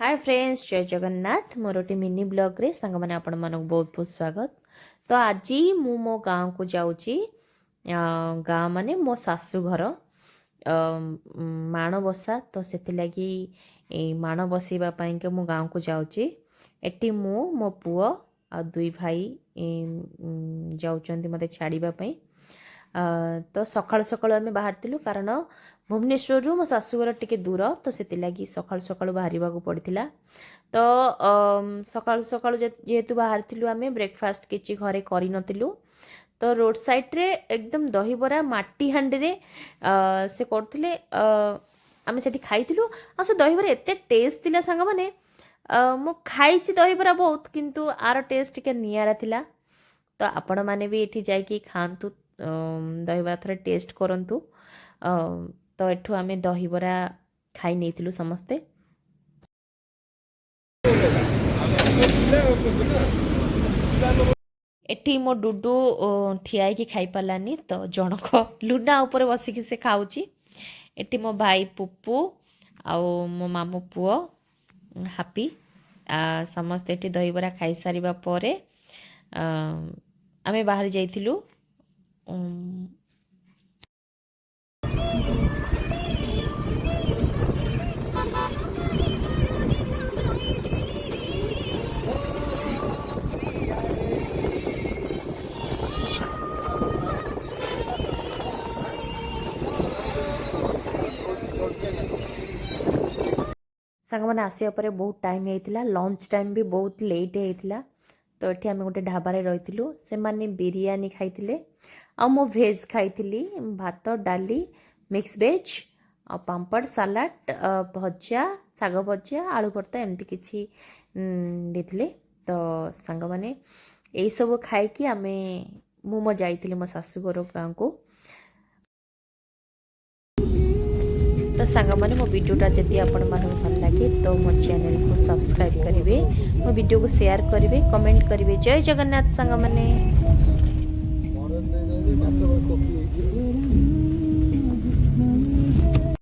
ହାଏ friends, ଜୟ ଜଗନ୍ନାଥ। ମୋର ଗୋଟେ mini ବ୍ଲଗ୍ରେ ସାଙ୍ଗମାନେ, ଆପଣମାନଙ୍କୁ ବହୁତ ବହୁତ ସ୍ୱାଗତ। ତ ଆଜି ମୁଁ ମୋ ଗାଁକୁ ଯାଉଛି। ଗାଁ ମାନେ ମୋ ଶାଶୁଘର ମାଣବସା, ତ ସେଥିଲାଗି ଏଇ ମାଣ ବସେଇବା ପାଇଁକା ମୁଁ ଗାଁକୁ ଯାଉଛି। ଏଠି ମୁଁ, ମୋ ପୁଅ ଆଉ ଦୁଇ ଭାଇ ଯାଉଛନ୍ତି ମୋତେ ଛାଡ଼ିବା ପାଇଁ। ତ ସକାଳୁ ସକାଳୁ ଆମେ ବାହାରିଥିଲୁ, କାରଣ ଭୁବନେଶ୍ୱରରୁ ମୋ ଶାଶୁଘର ଟିକେ ଦୂର, ତ ସେଥିଲାଗି ସକାଳୁ ସକାଳୁ ବାହାରିବାକୁ ପଡ଼ିଥିଲା। ତ ସକାଳୁ ସକାଳୁ ଯେହେତୁ ବାହାରିଥିଲୁ, ଆମେ ବ୍ରେକଫାଷ୍ଟ କିଛି ଘରେ କରିନଥିଲୁ। ତ ରୋଡ଼ ସାଇଡ଼୍ରେ ଏକଦମ ଦହିବରା ମାଟି ହାଣ୍ଡିରେ ସେ କରୁଥିଲେ, ଆମେ ସେଠି ଖାଇଥିଲୁ। ଆଉ ସେ ଦହିବରା ଏତେ ଟେଷ୍ଟ ଥିଲା ସାଙ୍ଗମାନେ, ମୁଁ ଖାଇଛି ଦହିବରା ବହୁତ, କିନ୍ତୁ ଆର ଟେଷ୍ଟ ଟିକେ ନିଆରା ଥିଲା। ତ ଆପଣମାନେ ବି ଏଠି ଯାଇକି ଖାଆନ୍ତୁ, ଦହିବରା ଥରେ ଟେଷ୍ଟ କରନ୍ତୁ। ତ ଏଠୁ ଆମେ ଦହିବରା ଖାଇ ନେଇଥିଲୁ ସମସ୍ତେ। ଏଠି ମୋ ଡୁଡୁ ଠିଆ ହେଇକି ଖାଇପାରିଲାନି, ତ ଜଣକ ଲୁନା ଉପରେ ବସିକି ସେ ଖାଉଛି। ଏଠି ମୋ ଭାଇ ପୁପୁ ଆଉ ମୋ ମାମୁଁ ପୁଅ ହାପି ସମସ୍ତେ ଏଠି ଦହିବରା ଖାଇସାରିବା ପରେ ଆମେ ବାହାରି ଯାଇଥିଲୁ। ସାଙ୍ଗମାନେ, ଆସିବା ପରେ ବହୁତ ଟାଇମ୍ ହେଇଥିଲା, ଲଞ୍ଚ ଟାଇମ୍ ବି ବହୁତ ଲେଟ୍ ହେଇଥିଲା। ତ ଏଠି ଆମେ ଗୋଟେ ଢାବାରେ ରହିଥିଲୁ। ସେମାନେ ବିରିୟାନୀ ଖାଇଥିଲେ ଆଉ ମୁଁ ଭେଜ୍ ଖାଇଥିଲି, ଭାତ, ଡାଲି, ମିକ୍ସ ଭେଜ୍ ଆଉ ପାମ୍ପଡ଼, ସାଲାଡ଼, ଭଜା, ଶାଗ ଭଜା, ଆଳୁ ଭର୍ତ୍ତା ଏମିତି କିଛି ଦେଇଥିଲେ। ତ ସାଙ୍ଗମାନେ, ଏଇସବୁ ଖାଇକି ଆମେ ମୁଁ ମୋ ଯାଇଥିଲି ମୋ ଶାଶୁଘର ଗାଁକୁ। ତ ସାଙ୍ଗମାନେ, ମୋ ଭିଡ଼ିଓଟା ଯଦି ଆପଣମାନଙ୍କୁ ଭଲ ଲାଗେ, ତ ମୋ ଚ୍ୟାନେଲକୁ ସବସ୍କ୍ରାଇବ୍ କରିବେ, ମୋ ଭିଡ଼ିଓକୁ ସେୟାର କରିବେ, କମେଣ୍ଟ କରିବେ। ଜୟ ଜଗନ୍ନାଥ ସାଙ୍ଗମାନେ।